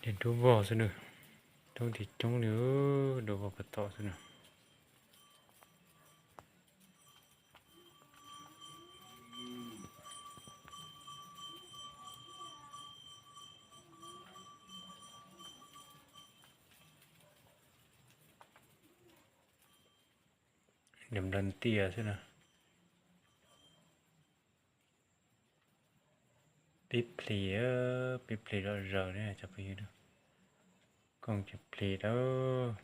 Dej dub vog xwb na, dub tiag coob li, dub vog puag tom xwb na. Nws nplawg ntias xwb na. Pib plis, pib plis zom zaws ne cov phooj ywg. Kooj ces plis lawm.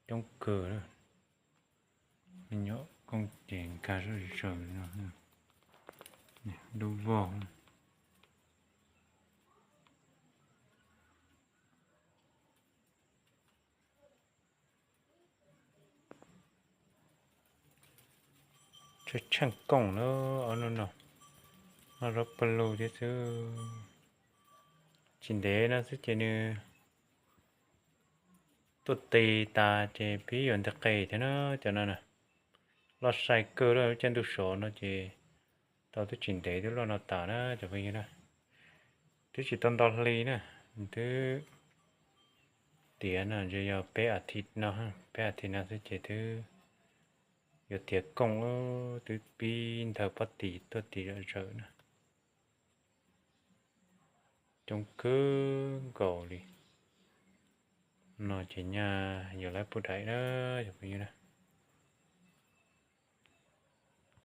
Coob kawg, me nyuam kooj ces nkag zom zaws no, dub vog. Tsheej kooj na, ob hnub no noj zaub pawg lug thiab xwb. Tsis ntev no xwb ces nws tuaj tis tas ces pib yuav nteg qis thiab na cov no na. Loj sai kawg lawm, lub caij ntuj sov no ces tau twb tsis ntev twb loj no tas na cov phooj ywg na. Twb tsis tau nto hli na, twb tiav no ntshe yog peb as thiv no, peb as thiv no xwb ces twb yuav tiav kooj, twb pib nthaws pob tis tuaj tis zom zaws na. Coob kawg nkaus li. No ces nyaj yuav lawv puj daim na cov phooj ywg na.